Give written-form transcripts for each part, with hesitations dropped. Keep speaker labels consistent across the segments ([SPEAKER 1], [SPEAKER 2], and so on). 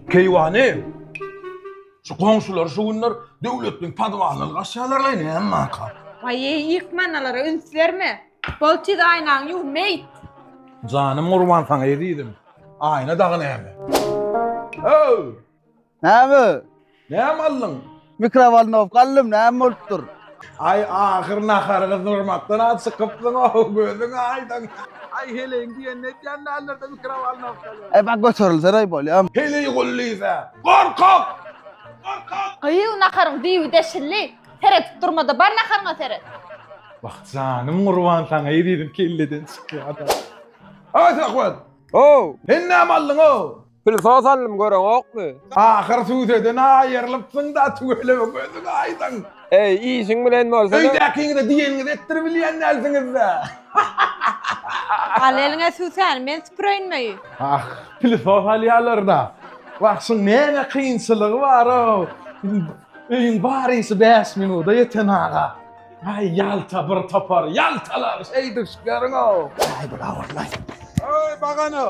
[SPEAKER 1] Keýwany, şu goňşular şu günler Döwletliň podwalyny gaşýarlar-laý, näme barka?
[SPEAKER 2] Waý-eý, ýykmanalara üns berme. Bol tiz aýnaňy ýuw, meýit!
[SPEAKER 1] Janym gurban saňa ezizim. Aýna dagy näme? Öw!
[SPEAKER 3] Näme?
[SPEAKER 1] Näme aldyň?
[SPEAKER 3] Mikrowolnowka aldym, näme bolupdyr?
[SPEAKER 1] Aý, ahyr nahary gyzdyrmakdan-a çykypsyň-ow, gözüň aýdyň. Aý, heleýiň diýenini edýän däldir-de mikrowolnowka bilen.
[SPEAKER 3] Aý, bak göterilsene-aý bolýam.
[SPEAKER 1] Heleý gullysa, gorkak! Gorkak!
[SPEAKER 2] Gyýw, naharyň düýbi deşildi. Seredip durma-da, bar naharyňa seret.
[SPEAKER 1] Wah, janym gurban saňa ezizim kelleden çykýa-da. Aý, Söhbet! How! Sen näme aldyň-ow?
[SPEAKER 4] Pylsos aldym göreňokmy?
[SPEAKER 1] Ahyr süseden aýrylypsyň-da tüweleme gözüň aýdyň.
[SPEAKER 4] Eý, işiň bilen bolsa-da.
[SPEAKER 1] Öýdäkiňize diýeniňizi etdiribilýän dälsiňiz-dä.
[SPEAKER 2] Al eliňe süsäni, men süpüreýin öýi.
[SPEAKER 1] Ah, pylsos alýarlar-da. Wah, şuň näme kynçylygy bar-ow. Öýüň bar işi bäş minuda ýeten aga. Aý, ýalta bir topar, ýaltalar şeýdişleriň-ow.
[SPEAKER 3] Aý, bul agyrlaý.
[SPEAKER 1] Eý, bagana!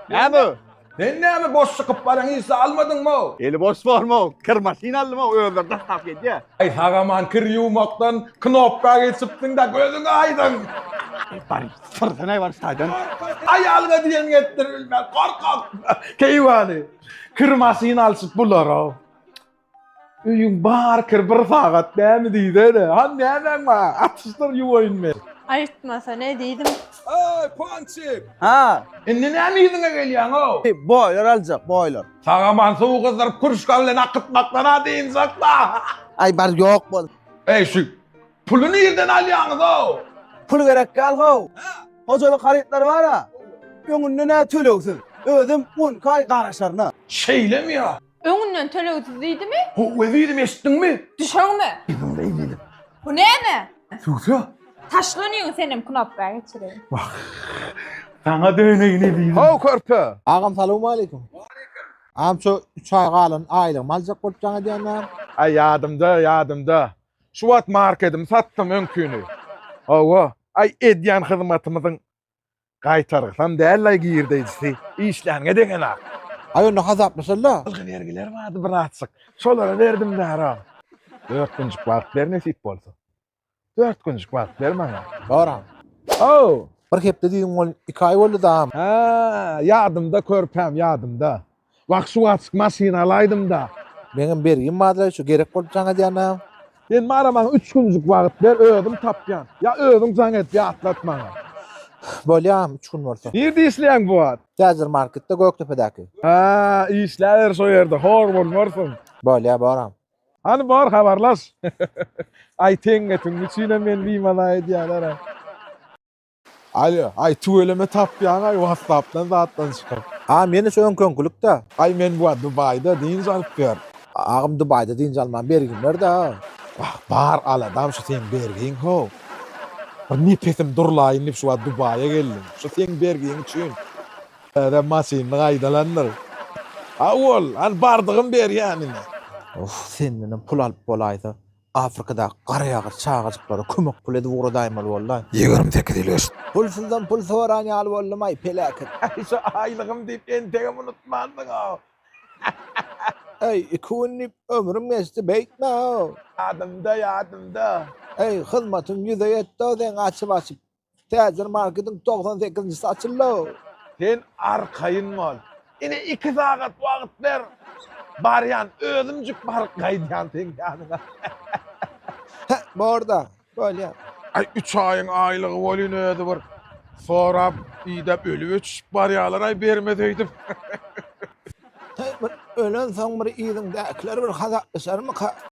[SPEAKER 3] Näme?
[SPEAKER 1] Sen näme boş çykyp barýaň, hiç zat almadyňmy-ow?
[SPEAKER 3] Eli boş borma-ow, kir maşyn aldym-ow, özleri daşlap gelýär.
[SPEAKER 1] Aý, sag-aman kir ýuwmakdan knopka geçipsiň-dä, gözüň aýdyň.
[SPEAKER 3] Eý, bar, syrsana-aý bar şu taýdan.
[SPEAKER 1] Aýalyňa diýeniňi etdiribilmän, gorkak! Keýwany, kir maşyn alşyp bular-ow. Öýüň bar kir bir sagat näme diýsene. Han nämäň bar? Atyşdyr ýuwaýyn men.
[SPEAKER 2] Aýtmasa ne diýdim.
[SPEAKER 1] Eý, Ponçik!
[SPEAKER 3] Ha.
[SPEAKER 1] Indi näme yzyňa gelýäň-ow?
[SPEAKER 3] Boýler aljak, boýler.
[SPEAKER 1] Sag-aman suw gyzdyryp kürşka bilen akytmakdan-a dynjak-da.
[SPEAKER 3] Aý bar ýok bol.
[SPEAKER 1] Eý, şu puly nirden alýaňyz-ow?
[SPEAKER 3] Pul gerek däl how. Hojalyk harytlary bar-a. Öňünden-ä tölegsiz. Özem on iki aý garaşaryna.
[SPEAKER 1] Şeýlemi ýa?
[SPEAKER 2] Öňünden tölegsiz diýdimi?
[SPEAKER 1] Ho, ezizim eşitdiňmi?
[SPEAKER 2] Düşegmi?
[SPEAKER 1] Ezizim.
[SPEAKER 2] Bu näme?
[SPEAKER 1] Süse.
[SPEAKER 2] Taşla onyňy senem knopka geçireýin.
[SPEAKER 1] Wah. Saňa döneýin ezizim.
[SPEAKER 4] How körpe.
[SPEAKER 5] Agam salowmaleýkim. Agam şu 3 aý galan aýlygymy aljak bolup jaň edýän-ä.
[SPEAKER 1] Aý ýadymda, ýadymda. Şu wagt markedimi satdym öňküni. Hawa, aý edýän hyzmatymyzyň Gaýtargysam däl-laý girdeýjisi. Işläniňe degenak.
[SPEAKER 5] Aý onda hasaplaşaly-da.
[SPEAKER 1] Algy-bergiler bardy birazjyk. Şolara berdim dara. Dört günjük wagt ber nesip bolsa. Dört günjük wagt ber maňa.
[SPEAKER 5] Boram.
[SPEAKER 1] Ow!
[SPEAKER 5] Bir hepde diýdiň ol iki aý boldy dam.
[SPEAKER 1] Hä, ýadymda körpäm, ýadymda. Wah şu wagtjyk maşyn alaýdym-da.
[SPEAKER 5] Meňem bergim bardyr şu gerek bolup jaň edýän-ä.
[SPEAKER 1] Sen bara maňa üç günjük wagt ber, özüm tapýan. Ýa özüň jaň et, ýatlat maňa.
[SPEAKER 5] Bolýam, üç gün bolsa.
[SPEAKER 1] Nirde işleýäň bu wagt?
[SPEAKER 5] Täjir marketde, Gökdepedäki.
[SPEAKER 1] Hä, işläber şo ýerde, hor bolmarsyň.
[SPEAKER 5] Bolýa, baram.
[SPEAKER 1] Hany bar, habarlaş. Aý, teňňe tüňňi üçinem meni bimaza edýäler-ä. Aý, aý tüweleme tapýaň aý whatsapdan zatdan çykyp.
[SPEAKER 5] Agam ýene şu öňki-öňkülikdä.
[SPEAKER 1] Aý men bu wagt Dubaýda dynç alyp ýör.
[SPEAKER 5] Agam Dubaýda dynç alman bergim ber-dä.
[SPEAKER 1] Wah bar aladam şu seň bergiň how. Bir nepesim durlaýyn diýip şu wagt Dubaýa geldim. Şu seň bergiň üçin. Täze maşynyny gaýdalandyr. Hawa ol, hany bardygym berýän ine.
[SPEAKER 5] Uff sendenem pul alyp bolaýsa. Afrikadaky garaýagyz çagajyklara kömek puly edip ugradaýmaly boldy-aý.
[SPEAKER 1] 28 ýyl geçdi.
[SPEAKER 5] Pulsuzdan pul soran ýaly boldum-aý, peläket.
[SPEAKER 1] Äý, şu aýlygym diýip entegem unutmansyň-ow.
[SPEAKER 5] Äý, iki gün diýip ömrüm geçdi, beýtme-ow.
[SPEAKER 1] Ýadymda, ýadymda.
[SPEAKER 5] Äý, hyzmatyň ýüze ýetdi-ow seň açyp-açyp. Täjir marketiň 98 sekizinjisi açyldy.
[SPEAKER 1] Sen arkaýyn bol. Ine iki sagat wagt ber. Barýan, özümjik baryp gaýdýan seň ýanyňa.
[SPEAKER 5] Hä, borda, bolýar.
[SPEAKER 1] Aý, üç aýyň aýlygy welin özi bir sorap, idäp ölüp öçüşip barýarlar, aý bermez öýdüp.
[SPEAKER 5] Häý, bir ölensoň bir yzyňdakylar bir hasaplaşarmyka?